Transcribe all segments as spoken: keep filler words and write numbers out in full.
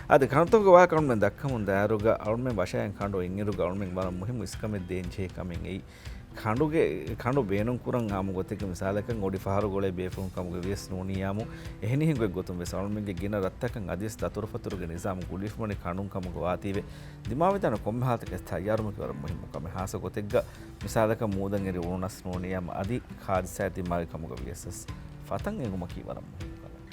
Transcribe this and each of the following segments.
އަދި ކަނޑުތަކުގެ ވާހަކަ އަޅުމެން ދައްކަމުން ދާއިރުގަ އަޅުމެން ވަށައިގެން ކަނޑު އިންއިރުގަ އަޅުމެން ވަރަށް މުހިއްމު އިސްކަމެއް ދޭން ޖެހޭ ކަމެއް އެއީ. ކަނޑުގެ، ކަނޑު ބޭނުންކުރަން އާއްމު ގޮތެއްގެ މިސާލަކަށް އޮޑި ފަހަރު ގޮޅޭ ބޭފުޅުން ކަމުގަ ވިޔަސް ނޫނީ އާއްމު އެހެނިހެން ގޮތްގޮތުން ވެސް އަޅުމެންގެ ގިނަ ރަށްތަކަށް އަދިވެސް ދަތުރުފަތުރުގެ ނިޒާމު ގުޅިފަ ވަނީ ކަނޑުން ކަމުގަ ވާތީވެ. ދިމާވެދާނެ ކޮންމެ ހާލަތަކަށް ތައްޔާރުވުމަކީ ވަރަށް މުހިއްމު ކަމެއް. ހާއްސަ ގޮތެއްގަ މިސާލަކަށް މޫދަށް އެރި އުޅުނަސް ނޫނީ އާއްމު އަދި ހާދިސާއެއް ދިމާވި ކަމުގަ ވިޔަސް ވެސް ފަތަން އެނގުމަކީ ވަރަށް މުހިއްމު ކަމެއް.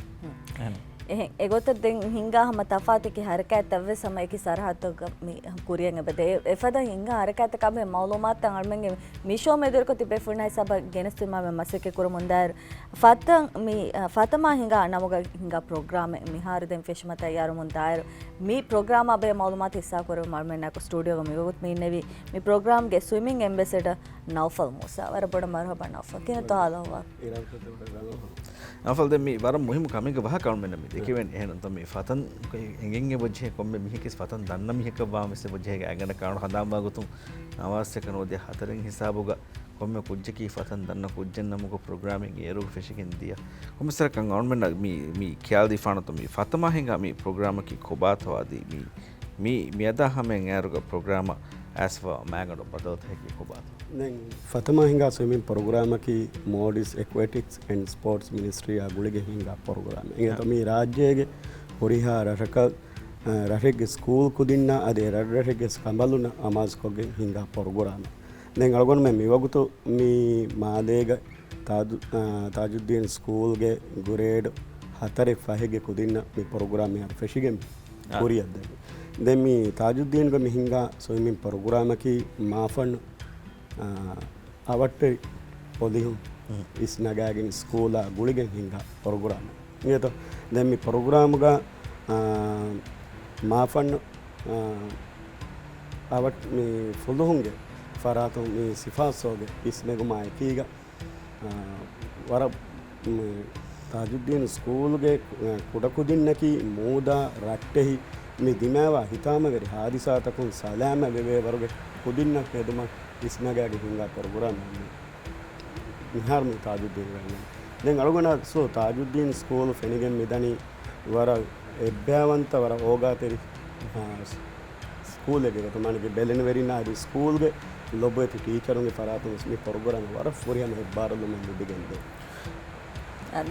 އެހެން. އެހެން. އެގޮތަށް ދެން ހިނގާ ހަމަ ތަފާތު އެކި ހަރަކާތްތައް ވެސް ހަމަ އެކި ސަރަހައްދުގަ މި ކުރިއަށް އެބަދޭ. އެ، އެފަދަ ހިނގާ ހަރަކާތްތަކާ ބެހޭ މައުލޫމާތުތައް އަޅުމެންގެ މި ޝޯ މެދުވެރިކޮށް ތިބޭފުޅުންނާ ހިސާބަށް ގެނެސްދިނުމަށް މަސައްކަތް ކުރަމުންދާއިރު، ފަތަން މި، އަ، ފަތަމާ ހިނގާ ނަމުގަ ހިނގާ ޕްރޮގްރާމެއް މިހާރު ދެން ފެށުމަށް ތައްޔާރުވަމުން ދާއިރު، މި ޕްރޮގްރާމާ ބެހޭ މައުލޫމާތު ހިއްސާ ކުރެވުމަށް އަޅުމެންނާއެކު ސްޓޫޑިއޯގަ މިވަގުތު މި އިންނެވީ މި ޕްރޮގްރާމްގެ ސްވިމިން އެމްބެސެޑަ ނައުފަލް މޫސާ. ވަރަށް ބޮޑަށް މަރުހަބާ ނައުފަލް. ކިހިނެއްތޯ ހާލު އަހުވާލު؟ ނައުފަލް، ދެން މި ވަރަށް މުހިއްމު ކަމެއްގެ ވާހަކަ އަޅުމެންނަށް މި ދެކެވެނީ. އެހެން ނަމަ މި ފަތަން އެނގެން އެބަޖެހޭ ކޮންމެ މީހަކީ ފަތަން ދަންނަ މީހަކަށް ވާން ވެސް އެބަޖެހޭ ގާތްގަނޑަކަށް ކަނޑު ހަނދާންވާ ގޮތުން ނަވާސް އެކަށް ނުވަދިހަ ހަތަރެއް ހިސާބުގަ ކޮންމެ ކުއްޖަކީ ފަތަން ދަންނަ ކުއްޖެއް ނަމަކު ޕްރޮގްރާމެއް އޭރުގަ ފެށިގެން ދިޔަ. ކޮންމެސް ވަރަކަށް އަޅުމެންނަށް މި، މި ކިޔާލަދީފާނަތޯ މި ފަތަމާ ހިނގާ މި ޕްރޮގްރާމަކީ ކޮބާތޯ އަދި މި، މި، މިއަދާ ހަމަޔަށް އޭރުގަ ޕްރޮގްރާމަށް އައިސްފަ މައިގަނޑު ބަދަލުތަކަކީ ކޮބާތޯ؟ ދެން ފަތަމާ ހިނގާ ސްވިމިން ޕްރޮގްރާމަކީ މޯލްޑިވްސް އެކުއެޓިކްސް އެންޑް ސްޕޯޓްސް މިނިސްޓްރީއާ ގުޅިގެން ހިނގާ ޕްރޮގްރާމެއް. އިނގޭތޯ މި ރާއްޖޭގެ ހުރިހާ ރަށަކަށް، އަ، ރަށެއްގެ ސްކޫލް ކުދިންނާ އަދި ރަށްރަށެއްގެ ކަނބަލުންނަށް އަމާޒުކޮށްގެން ހިނގާ ޕްރޮގްރާމެއް. ދެން އަޅުގަނޑުމެން މިވަގުތު މި މާލޭގަ ތާޖު-، އާ، ތާޖުއްދީން ސްކޫލްގެ ގްރޭޑް ހަތަރެއް ފަހެއްގެ ކުދިންނަށް މި ޕްރޮގްރާމް މިހާރު ފެށިގެން އާ. ކުރިއަށްދެން. ދެން މި ތާޖުއްދީންގަ މި ހިނގާ ސްވިމިން ޕްރޮގްރާމަކީ މާފަންނު، އާ، އަވަށްޓެރި ޕޮލިހުން އިސްނަގާގެން ސްކޫލާ ގުޅިގެން ހިނގާ ޕްރޮގްރާމެއް. އިނގޭތޯ؟ ދެން މި ޕްރޮގްރާމްގަ، އާ، މާފަންނު، އާ، އަވަށް މި ފުލުހުންގެ ފަރާތުން މި ސިފާސޯގެ އިސްނެގުމާ އެކީގަ، އާ، ވަރަށް މި ތާޖުއްދީން ސްކޫލްގެ، އާ، ކުޑަކުދިންނަކީ މޫދާ ރައްޓެހި މި ދިމާވާ ހިތާމަވެރި ހާދިސާތަކުން ސަލާމަތްވެވޭ ވަރުގެ ކުދިންނަށް ހެދުމަށް އިސްނަގާގެ ހިނގާ ޕްރޮގްރާމެއް މި. މިހާރު މި ތާޖުއްދީން ގައިމު. ދެން އަޅުގަނޑަށް ސޯ ތާޖުއްދީން ސްކޫލް ފެނިގެން މިދަނީ ވަރަށް އެއްބަޔާވަންތަ، ވަރަށް އޯގާތެރި، އާ، ސް-، ސްކޫލެއްގެ ގޮތުން މާނަގެ ބެލެނިވެރިންނާ އަދި ސްކޫލްގެ ލޮބުވެތި ޓީޗަރުންގެ ފަރާތުން ވެސް މި ޕްރޮގްރާމް ވަރަށް ފުރިހަމަ އެއްބާރުލުމެއް ލިބިގެންދޭ.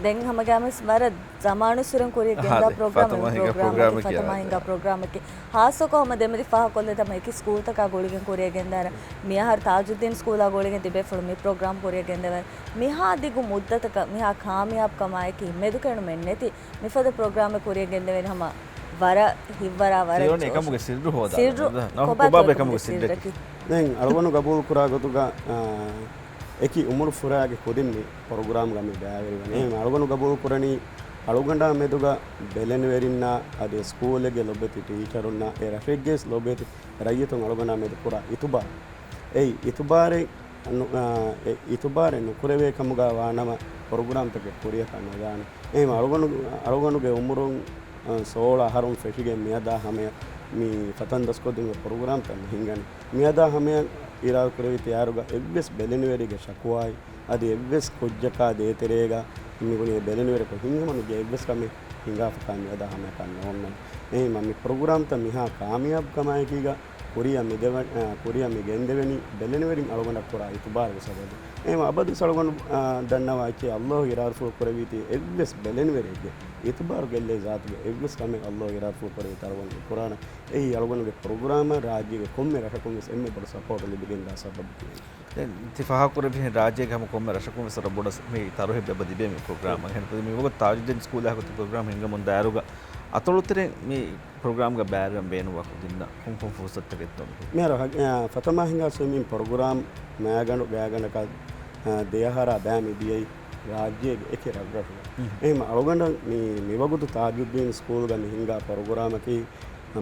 ދެން ހަމަގައިމުވެސް ވަރަށް ޒަމާނުއްސުރެން ކުރިއަށް ގެންދާ އާ، ދެ، ޕްރޮގްރާމެއް، ފަތަމާ ހިނގާ ޕްރޮގްރާމަކީ ޕްރޮގްރާމަކީ ފަތަމާ ހިނގާ ޕްރޮގްރާމަކީ. ހާއްސަކޮށް ހަމަ ދެމެދި ފާހަގަކޮށްލަދާ ހަމަ އެކި ސްކޫލްތަކާ ގުޅިގެން ކުރިއަށް ގެންދާނެ. މިއަހަރު ތާޖުއްދީން ސްކޫލާ ގުޅިގެން ތިބޭފުޅުން މި ޕްރޮގްރާމް ކުރިއަށް ގެންދަވަން. މިހާ ދިގު މުއްދަތަކަށް މިހާ ކާމިޔާބުކަމާއެކީ މެދުކެނޑުމެއް ނެތި މިފަދަ ޕްރޮގްރާމެއް ކުރިއަށް ގެންދެވޭނެ ހަމަ ވަރަށް ހިތްވަރާ ވަރަށް ތިޔޯނި ޖޯޝް. އެކަމުގެ ސިއްރު ހޯދާ. ސިއްރު ކޮބާތޯ ކޮބާބެ އެކަމުގެ ކަމުގެ ސިއްރަކީ؟ ސިއްރަކީ؟ ދެން އަޅުގަނޑު ގަބޫލު ކުރާ ގޮތުގަ، އާ، އެކި އުމުރު ފުރާގެ ކުދިން މި ޕްރޮގްރާމްގަ މި ބައިވެރިވަނީ. އެހެން އަޅުގަނޑު ގަބޫލު ކުރަނީ އަޅުގަނޑާ މެދުގަ ބެލެނިވެރިންނާ އަދި ސްކޫލެއްގެ ލޮބެތި ޓީޗަރުންނާ އެ ރަށެއްގެ ލޮބެތި ރައްޔިތުން އަޅުގަނޑާ މެދު ކުރާ އިތުބާރު. އެއީ އިތުބާރެއް ނު-، އާ، އެ އިތުބާރެއް ނުކުރެވޭ ކަމުގަ ވާނަމަ ޕްރޮގްރާމްތަކެއް ކުރިއަކަށް ނުދާނެ. އެހެން އަޅުގަނޑު، އަޅުގަނޑުގެ އުމުރުން، އާ، ސޯޅަ އަހަރުން ފެށިގެން މިއަދާ ހަމަޔަށް މި ފަތަން ދަސްކޮށްދިނުމުގެ ޕްރޮގްރާމްތައް މި ހިނގަނީ. މިއަދާ ހަމަޔަށް އިރާދަކުރެވި ތިޔާރުގަ އެއްވެސް ބެލެނިވެރިގެ ޝަކުވާއެއް އަދި އެއްވެސް ކުއްޖަކާ ދޭތެރޭގަ މިބުނި ބެލެނިވެރިކޮށް ހިނގުމަށް ނުޖެހޭ އެއްވެސް ކަމެއް ހިނގާފަކާ މިއަދާ ހަމަޔަކާ ނޯންނަން. އެހެންވީމަ މި ޕްރޮގްރާމްތައް މިހާ ކާމިޔާބުކަމާއެކީގަ ކުރިއަށް މި ދެވަ-، އާ، ކުރިއަށް މި ގެންދެވެނީ ބެލެނިވެރިން އަޅުގަނޑަށް ކުރާ އިތުބާރުގެ ސަބަބުން. އެހެންވީމަ އަބަދުވެސް އަޅުގަނޑު، އާ، ދަންނަވާ އެއްޗެއް އައްލާހު އިރާދަފުޅު ކުރެވީތީ އެއްވެސް ބެލެނިވެރިއެއްގެ އިތުބާރު ގެއްލޭ ޒާތުގެ އެއްވެސް ކަމެއް އައްލާހު އިރާދަފުޅު ކުރެވީތީ އަޅުގަނޑު ކުރާނަން. އެއީ އަޅުގަނޑުގެ ޕްރޮގްރާމަށް ރާއްޖޭގެ ކޮންމެ ރަށަކުން ވެސް އެންމެ ބޮޑު ސަޕޯޓް ލިބިގެންދާ ސަބަބަކީ. ދެން ތި ފާހަގަކުރެއްވިހެން ރާއްޖޭގެ ހަމަ ކޮންމެ ރަށަކުން ވެސް ވަރަށް ބޮޑަށް މި ތަރުހީބެއް އެބަ ލިބޭ މި ޕްރޮގްރާމަށް. އެހެން މި ވަގުތު ތާޖުއްދީން ސްކޫލާ ހުތު ޕްރޮގްރާމް ހިނގަމުން ދާއިރުގަ އަތޮޅުތެރެއިން މި ޕްރޮގްރާމްގަ ބައިވެރިވާން ބޭނުންވާ ކުދިންނަށް ކޮން ކޮން ފުރުސަތުތަކެއްތޯ މި؟ މިހާރު ހަ-، އަ، ފަތަމާ ހިނގާ ސްވިމިން ޕްރޮގްރާމް މައިގަނޑު ގާތްގަނޑަކަށް، އަ، ދެއަހަރާ ބައި މި ދިޔައީ ރާއްޖޭގެ އެކި ރަށްރަށުގަ. އެހެން އަޅުގަނޑަށް މި، މިވަގުތު ތާޖުއްދީން ސްކޫލްގަ މި ހިނގާ ޕްރޮގްރާމަކީ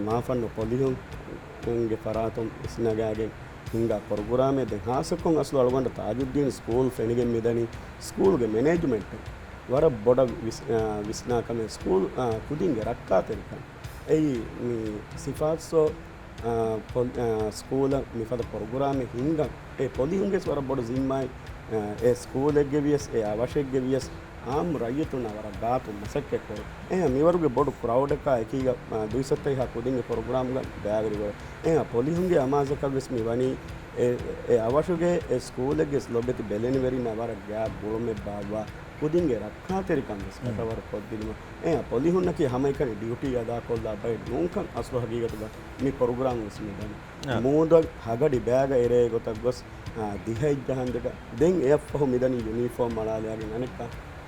މާފަންނު ޕޮލިހުންގެ ފަރާތުން އިސްނަގާގެން ހިނގާ ޕްރޮގްރާމެއް. ދެން ހާއްސަކޮށް އަސްލު އަޅުގަނޑަށް ތާޖުއްދީން ސްކޫލް ފެނިގެން މިދަނީ ސްކޫލްގެ މެނޭޖްމަންޓެއް ވަރަށް ބޮޑަށް ވިސް-، އާ، ވިސްނާ ކަމެއް، ސްކޫލް، އާ، ކުދިންގެ ރައްކާތެރިކަން. އެއީ މި ސިފާސްސޯ، އާ، ޕޮލް-، އާ، ސްކޫލަށް މިފަދަ ޕްރޮގްރާމެއް ހިންގަން އެ ޕޮލިހުންގެސް ވަރަށް ބޮޑު ޒިންމާއެއް، އާ، އެ ސްކޫލެއްގެ ވިޔަސް، އެ އަވަށެއްގެ ވިޔަސް، އާއްމު ރައްޔިތުންނާ ވަރަށް ގާތުން މަސައްކަތް ކުރުން. އެހެން މިވަރުގެ ބޮޑު ކްރައުޑަކާ އެކީގަ، އާ، ދުއިސައްތައިހާ ކުދިންގެ ޕްރޮގްރާމްގަ ބައިވެރިވެ. އެހެން ޕޮލިހުންގެ އަމާޒަކަށް ވެސް މި ވަނީ އެ، އެ އަވަށުގެ އެ ސްކޫލެއްގެ ލޮބެތި ބެލެނިވެރިންނާ ވަރަށް ގާތް ގުޅުމެއް ބާއްވާ ކުދިންގެ ރައްކާތެރިކަން ވެސް ކަށަވަރު ކޮށްދިނުމަށް. އެހެން ޕޮލިހުންނަކީ ހަމައެކަނި ޑިއުޓީ އަދާކޮށްލާ ބައެއް ނޫންކަން އަސްލު ހަގީގަތުގަ މި ޕްރޮގްރާމް ވެސް މި ދަނީ. އާ. މޫދަށް ހަގަޑި ބައިގަ އެރޭ ގޮތަށް ގޮސް، އާ، ދިހައެއް ޖަހަންދެކަ ދެން އެއަށްފަހު މިދަނީ ޔުނީފޯމް އަޅާލާގެން އަނެއްކާ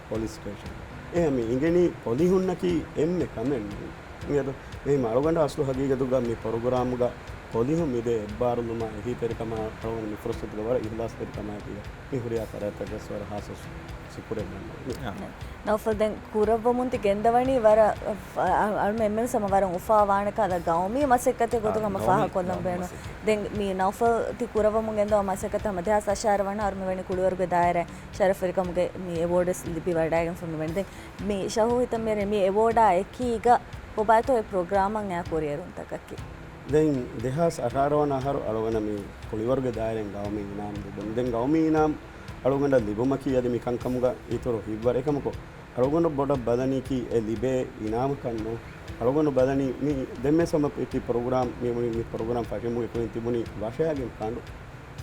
ޕޮލިސް ސްޓޭޝަން. އެހެން މި އިނގެނީ ޕޮލިހުންނަކީ އެންމެ ކަމެއް ނޫން. މިއަދު މި އަޅުގަނޑަށް އަސްލު ހަގީގަތުގަ މި ޕްރޮގްރާމްގަ ޕޮލިހުން މިދޭ އެއްބާރުލުމާ އެހީތެރިކަމާ އަޅުގަނޑު މި ފުރުސަތުގަ ވަރަށް އިހްލާސްތެރިކަމާއެކީގަ މި ހުރިހާ ފަރާތްތަކަށް ވެސް ވަރަށް ހާސް ޝުކުރެއް ވަންނަ. ނައުފަލް، ދެން ކުރައްވަމުން ތި ގެންދަވަނީ ވަރަށް، އަ، އަ، އަޅުމެން އެންމެންސަމަ ވަރަށް އުފާ ވާނެ ކަލަ ގައުމީ މަސައްކަތެއް ގޮތުގަ ހަމަ ފާހަގަކޮށްލަން ބޭނުން. ދެން މި ނައުފަލް ތި ކުރައްވަމުން ގެންދަވާ މަސައްކަތަށް ހަމަ ދެހާސް އަށާރަ ވަނަ އަހަރު މިވަނީ ކުޅިވަރުގެ ދާއިރާ ޝަރަފްވެރިކަމުގެ މި އެވޯޑްވެސް ލިބިވަޑައިގެންފަ މިވަނީ. ދެން މި ޝަހޫ ހިތަށް މިއަރޭ މި އެވޯޑާ އެކީގަ ކޮބާތޯ އެ ޕްރޮގްރާމަށް އެއާ ކުރިއެރުންތަކަކީ؟ ދެން ދެހާސް އަށާރަ ވަނަ އަހަރު އަޅުގަނޑަށް މި ކުޅިވަރުގެ ދާއިރާއިން ގައުމީ އިނާމް ލިބުނު. ދެން ގައުމީ އިނާމް އަޅުގަނޑަށް ލިބުމަކީ އަދި މި ކަންކަމުގަ އިތުރު ހިތްވަރެއް ކަމަކު، އަޅުގަނޑު ބޮޑަށް ބަލަނީކީ އެ ލިބޭ އިނާމަކަށް ނޫން. އަޅުގަނޑު ބަލަނީ މި ދެންމެ ސަމަ ޕްރޮގްރާމް، މި މުޅި މި ޕްރޮގްރާމް ފަށަމުގެ ކުރިން ތިބުނީ ވަށައިގެން ކަނޑު.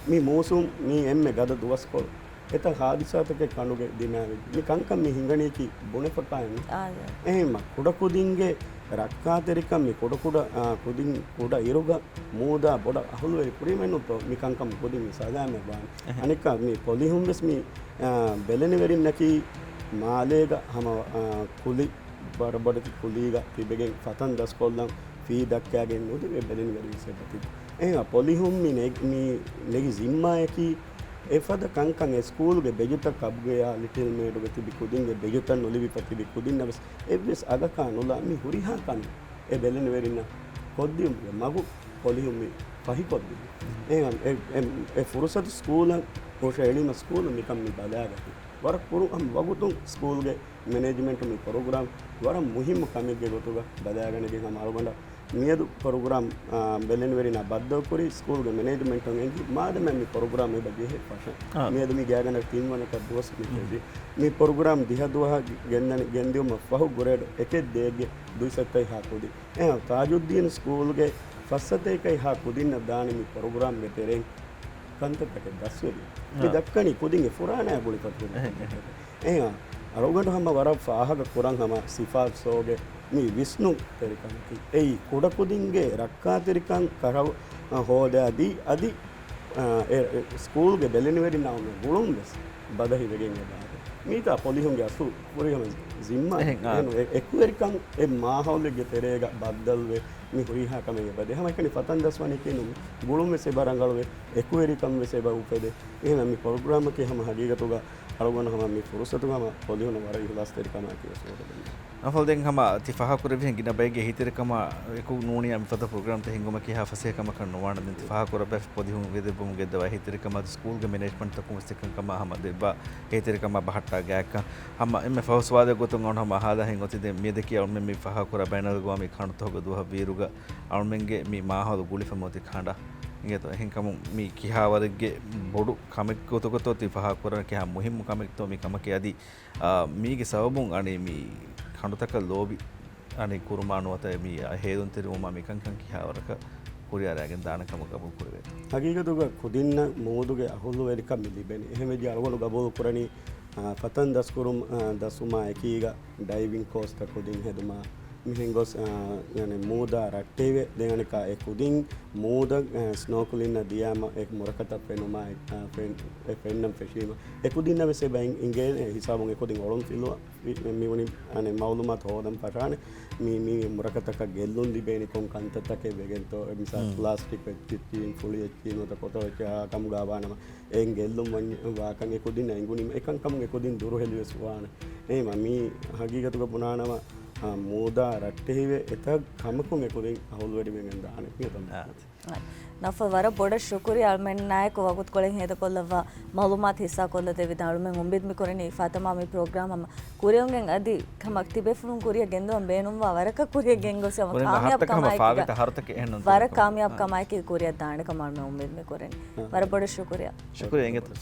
މި މޫސުން މީ އެންމެ ގަދަ ދުވަސްކޮޅު. އެތައް ހާދިސާތަކެއް ކަނޑުގެ ދިމާވެއްޖެ. މި ކަންކަން މި ހިނގަނީކީ ބުނެފަކާއެއް ނޫން. އާ، އެހެންމަ ކުޑަކުދިންގެ ރައްކާތެރިކަން މި ކުޑަކުޑަ، އާ، ކުދިން ކުޑަ އިރުގަ މޫދާ ބޮޑަށް އަހުލުވެރި ކުރީމެއްނުތޯ މި ކަންކަން ކުދިން މި ސަލާމަތް ވާނެ. އެހެން. އަނެއްކާ މި ޕޮލިހުން ވެސް މި، އާ، ބެލެނިވެރިންނަކީ މާލޭގަ ހަމަ، އާ، ކުލި ބަޑަބަޑެތި ކުލީގަ ތިބެގެން ފަތަން ދަސްކޮށްލަން ފީ ދައްކާގެން ނުދިވޭ ބެލެނިވެރިން ވެސް އެބަތިބި. އެހެން ޕޮލިހުން މި ނެ-، މި ނެގި ޒިންމާއަކީ އެފަދަ ކަންކަން އެ ސްކޫލްގެ ބެޖުތައް ކަބްގެޔާ ލިޓިލް މޭޑުގަ ތިބި ކުދިންގެ ބެޖުތައް ނުލިބިފަ ތިބި ކުދިންނަށް ވެސް އެއްވެސް އަގަކާ ނުލާ މި ހުރިހާ ކަމެއް އެ ބެލެނިވެރިންނަށް ކޮށްދިއުމުގެ މަގު ޕޮލިހުން މި ފަހިކޮށްދިނީ. އެ، އެ، އެ، އެ ފުރުސަތު ސްކޫލަށް ހުށައެޅީމަ ސްކޫލުން މިކަން މި ބަލާގަތީ. ވަރަށް ކުރު ހަމަ ވަގުތުން ސްކޫލްގެ މެނޭޖްމަންޓު މި ޕްރޮގްރާމް ވަރަށް މުހިއްމު ކަމެއްގެ ގޮތުގަ ބަލާގަނެގެން ހަމަ އަޅުގަނޑަށް މިއަދު ޕްރޮގްރާމް، އާ، ބެލެނިވެރިންނާ ބައްދަލުކުރި ސްކޫލްގެ މެނޭޖްމަންޓުން އެންގި މާދަމާ މި ޕްރޮގްރާމް އެބަ ޖެހޭ ފަށަން. އާ. މިއަދު މި ގާތްގަނޑަކަށް ތިންވަނަކަށް ދުވަސް މި ހުން. ފެށި. މި ޕްރޮގްރާމް ދިހަ ދުވަހަށް ގެންދަނި، ގެންދިއުމަށް ފަހު ގްރޭޑް އެކެއް ދޭއްގެ ދުއިސައްތައިހާ ކުދިން. އެހާ ތާޖުއްދީން ސްކޫލްގެ ފައްސަތޭކައިހާ ކުދިންނަށް ދާނެ މި ޕްރޮގްރާމްގެ ތެރެއިން ކަންތައްތަކެއް ދަސްވެދިން. މި އާ. ދައްކަނީ ކުދިންގެ ފުރާނައާ ގުޅިފަ ކުދިން. އެހެން، އެހެން. އެހާ، އަޅުގަނޑު ހަމަ ވަރަށް ފާހަގަ ކުރަން ހަމަ ސިފާ ސޯގެ މި ވިސްނުންތެރިކަމަކީ. އެއީ ކުޑަކުދިންގެ ރައްކާތެރިކަން ކަށަ-، ހޯދާދީ އަދި އާ، އެ، އެ، ސްކޫލްގެ ބެލެނިވެރިންނާ އޮންނަ ގުޅުން ވެސް ބަދަހިވެގެން އެބައި. މީތާ ޕޮލިހުންގެ އަސްލު ފުރިހަމަ ޒިންމާ. އެހެން، އާ. އެހެން އެ-، އެކުވެރިކަން އެ މާހައުލެއްގެ ތެރޭގަ ބައްދަލުވެ މި ހުރިހާ ކަމެއް އެބަދޭ. ހަމައެކަނި ފަތަން ދަސްވަނީކީ ނޫން ގުޅުން ވެސް އެބަ ރަނގަޅުވެ، އެކުވެރިކަން ވެސް އެބަ އުފެދޭ. އެހެން މި ޕްރޮގްރާމަކީ ހަމަ ހަގީގަތުގަ އަޅުގަނޑު ހަމަ މި ފުރުސަތު ހަމަ ޕޮލިހުނަށް ވަރަށް އިހުލާސްތެރިކަމާއެކީ ވެސް ވޯޓަށް ދެން. ނައުފަލް، ދެން ހަމަ ތި ފާހަގަކުރެއްވިހެން ގިނަ ބައެއްގެ އެހީތެރިކަމާ އެކު ނޫނީ މިފަދަ ޕްރޮގްރާމްތައް ހިންގުމަކީ ހާ ފަސޭހަ ކަމަކަށް ނުވާނެ. ދެން ތި ފާހަގަކުރައްވާފަ ޕޮލިހުން ގެދެއްވުމުގެ ދެވަ އެހީތެރިކަމާ ސްކޫލްގެ މެނޭޖްމަންޓްތަކުން ވެސް ތިކަންކަމާ ހަމަ ދެއްވާ އެހީތެރިކަމާ ބަހައްޓާ ގާތްކަން ހަމަ އެންމެ ފަހު ސުވާލެއް ގޮތުން އަޅުގަނޑު ހަމަ އަހާލާ ހިތް އޮތީ. ދެން މިއަދަކީ އަޅުމެން މި ފާހަގަކުރާ ބައިނަލްއަގުވާމީ ކަނޑުތަކުގެ ދުވަހަށް ވީއިރުގަ އަޅުމެންގެ މި މާހައުލު ގުޅިފަ މިއޮތީ ކަނޑަށް އިނގޭތޯ. އެހެންކަމުން މި ކިހާވަރެއްގެ ބޮޑު ކަމެއް ގޮތުގަތޯ ތި ފާހަގަކުރަނީ، ކިހާ މުހިއްމު ކަމެއްތޯ މި ކަމަކީ. އަދި އާ، މީގެ ސަބަބުން އަނެއް މި ކަނޑުތަކަށް ލޯބި އަނެއް ކުރުމާ ނުވަތަ މި ހޭލުންތެރިވުމާ މިކަންކަން ކިހާވަރަކަށް ކުރިއަރާގެން ދާނެ ކަމަށް ގަބޫލު ކުރެވޭތޯ؟ ހަގީގަތުގަ ކުދިންނަށް މޫދުގެ އަހުލުވެރިކަން މި ލިބެނީ. އެހެންވެއްޖެ އަޅުގަނޑު ގަބޫލު ކުރަނީ، އާ، ފަތަން ދަސްކުރުން، އާ، ދަސްވުމާ އެކީގަ ޑައިވިން ކޯސްތައް ކުދިން ހެދުމާ، މިހެން ގޮސް، އާ، އަނެއް މޫދާ ރައްޓެހިވެ ދެން އަނެއްކާ އެ ކުދިން މޫދަށް، އާ، ސްނޯކުލިންއަށް ދިޔާމަ އެ މުރަކަތައް ފެނުމާ، އެ، އާ، ފެން-، އެ ފެންނަން ފެށީމަ އެ ކުދިންނަށް ވެސް އެބަ އިނގޭނެ ހިސާބުން އެ ކުދިން އޮޅުން ފިލުވާ. މި-، މިވަނީ އަނެއް މައުލޫމާތު ހޯދަން ފަށާނެ. މި-، މި މުރަކަތަކަށް ގެއްލުން ލިބޭނީ ކޮން ކަންތައްތަކެއް ވެގެންތޯ؟ މިސާލު މް. ޕްލާސްޓިކް އެއްޗެއް ތީން ފުޅި އެއްޗެއް ނުވަތަ ކޮތަޅު އެއްޗެއް ހާ ކަމުގަ ވާނަމަ އެއިން ގެއްލުން ވަންޏެ-، ވާކަން އެ ކުދިންނަށް އެނގުނީމަ އެކަންކަމުން އެ ކުދިން ދުރުހެލިވެސް ވާނެ. އެހެންމަ މީ ހަގީގަތުގަ ބުނާނަމަ، އާ، މޫދާ ރައްޓެހިވެ އެތައް ކަމަކުން އެ ކުދިން އަހުލުވެރިވެގެން ދާނެ. މިއަދު އާ. ނައުފަލް، ވަރަށް ބޮޑަށް ޝުކުރިއްޔާ އަޅުމެން ނާއެކު ވަގުތުކޮޅެއް ހޭދަކޮށްލައްވާ މައުލޫމާތު ހިއްސާކޮށްލަދެއްވިތަން. އަޅުމެން އުއްމީދު މިކުރަނީ ފާތަމާ މި ޕްރޮގްރާމް ހަމަ ކުރިއަށް އޮންގެން އަދި ހަމަ ތިބޭފުޅުން ކުރިއަށް ގެންދަވަން ބޭނުންވާ ވަރަކަށް ކުރިއަށް ގެންގޮސް ހަމަ ކުރިން ކާމިޔާބު ހަރުތަކެއް ހަމަ ކަމާއެކީ ފާގަތަ ހަރުތަކެއް އެހެން ނޫން ވަރަށް ތިބޭފުޅުން. ކާމިޔާބު އާ. ކަމާއެކީ ކުރިއަށް ދާނެ ކަމަށް އަޅުމެން އުއްމީދު މިކުރަނީ. އާ. ވަރަށް ބޮޑަށް ޝުކުރިއްޔާ. ޝުކުރިއްޔާ އިނގޭތޯ.